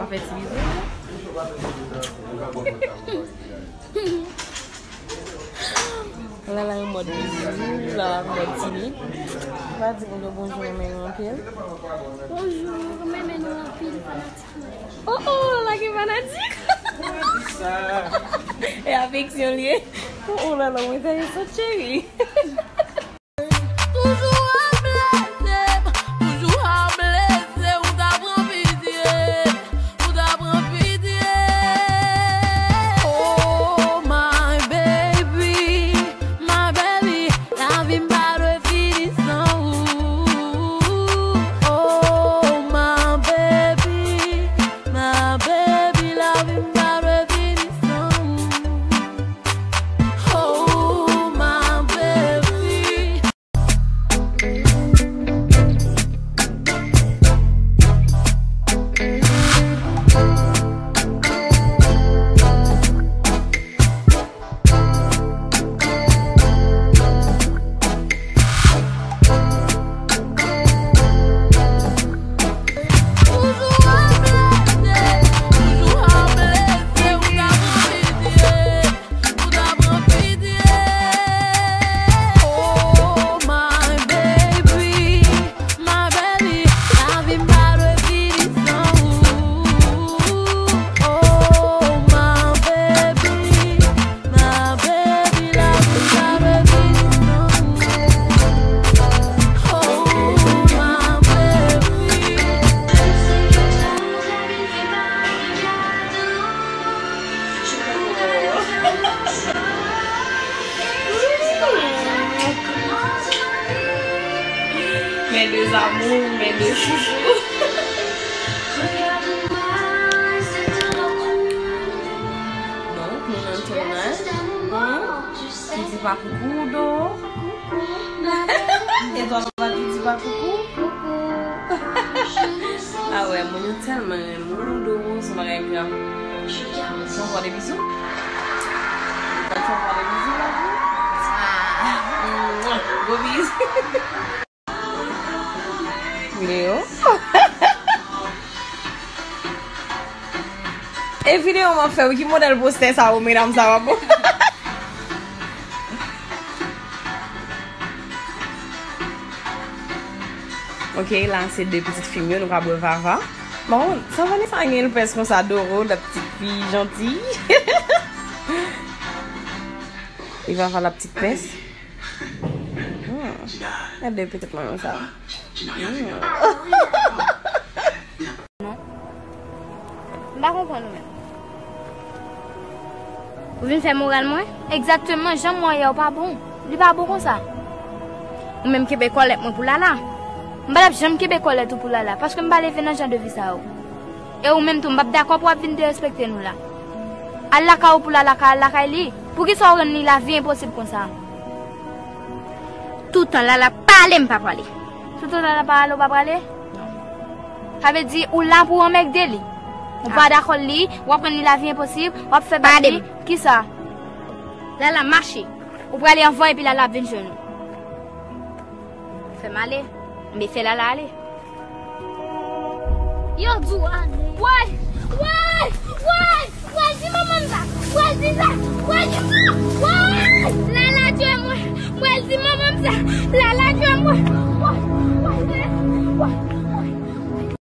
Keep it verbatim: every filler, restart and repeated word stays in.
Fè ti bizou. Lala an mòd bizou, Lala an mòd timid. Va di moun yo bonjou, renmen nou anpil. Bonjou, renmen nou anpil, fanatik mwen. Oh, oh, Lala gen fanatik. E afeksyon li ye. Oh, oh, Lala, mwen ta ye sot cheri. Toujou ap blese m, toujou ap blese m, ou ta pran pitye, ou ta pran pitye. Oh, my baby, my baby, lavi m pa dwe fini san ou. Oh, my baby, my baby, lavi m pa dwe fini san ou. Oh, my baby. Oh, my baby, my baby, lavi m pa dwe fini san ou. Oh, my baby, my baby, lavi m pa dwe fini san ou. Oh, my baby. Mes deux amours, mes deux chouchous. Donk, nou nan tounaj. Li di pa koukou, do. Edwa pa di, di pa koukou. Ah ouais, moun yo tèlman renmen w, do, se yon bagay grav. Fè yon fwa de bizou. Fè yon fwa de bizou, la. Ah, gwo bizou. Leo. E videyo m ap fè, wi, ki modèl postè sa, o medam sa, w ap bon. Ok, la se de pitit fi m yo, nou ka bwè vava. Bon, sa Vanessa gen l pès konsa, doro, la petite fille gentille. E vava la petite pès. Hmm. Gade pitit mwen sa. Hmm. Non. M pa konprann ou menm. Ou vin fè moral mwen? Egzakteman, jan m wè w yè, ou pa bon. Li pa bon konsa. Ou menm kenbe kòlèt mwen pou Lala. M pa t ap janm kenbe kòlèt ou pou Lala, paske m pa leve nan jan de vi sa yo. E ou menm tou, m p ap dakò pou w ap vin derespekte nou la. Al lakay ou pou Lala ka al lakay li. Poukisa w rann li lavi enposib konsa? Toutan Lala pale, m pa prale. Toutan Lala pa ale, ou pa prale? Sa vle di ou la pou w anmègde li. Ou pa dakò li, w ap rann li lavi enposib, w ap fè bak li. Kisa? Lala mache. Ou prale anvan epi Lala ap vin jwenn ou. Fè m ale. M fè Lala ale. Yo di w ale. Woy! Woy! Woy! Woy, di manman m sa! Woy, di sa! Woy, di sa! Woy! Lala tchwe mwen! Woy, di manman m sa! Lala tchwe mwen! Woy!